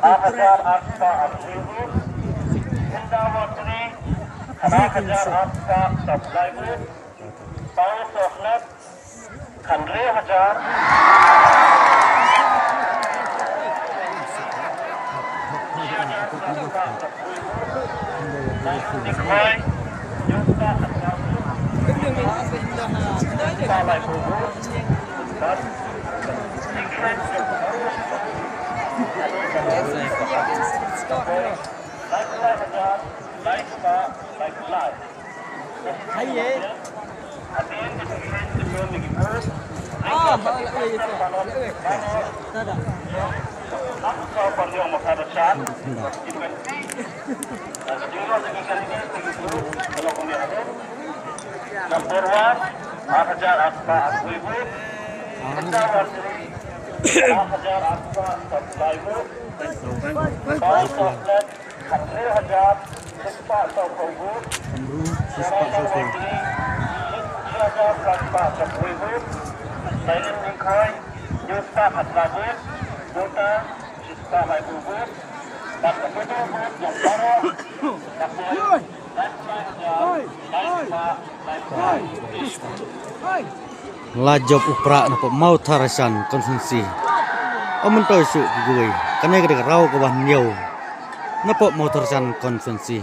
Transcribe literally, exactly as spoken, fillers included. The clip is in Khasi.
Ar hajar arspah arphew vote. Hinda Wartri, khatwei hajar arspah saw lai vote. Paul Sohnet, khatwei hajar. Number one, ar hajar arspah arphew vote. Number three, ar hajar arspah saw lai vote. Paul Sohnet, khatwei hajar shispah saw phew vote. Sohnet, khatwei hajar saw phew vote. Silent Nongkhoi, hynñiewspah khatwei vote. Vota, shispah laiphew vote. Bad ka total vote jong baroh, ka dei laiphew hajar laispah laiphew. La jop u Prah na pdeng Mawthadraishan constituency. Ym myntoi shuh kiwei. Kane ka dei ka round kaba hynñiew na pdeng Mawthadraishan constituency.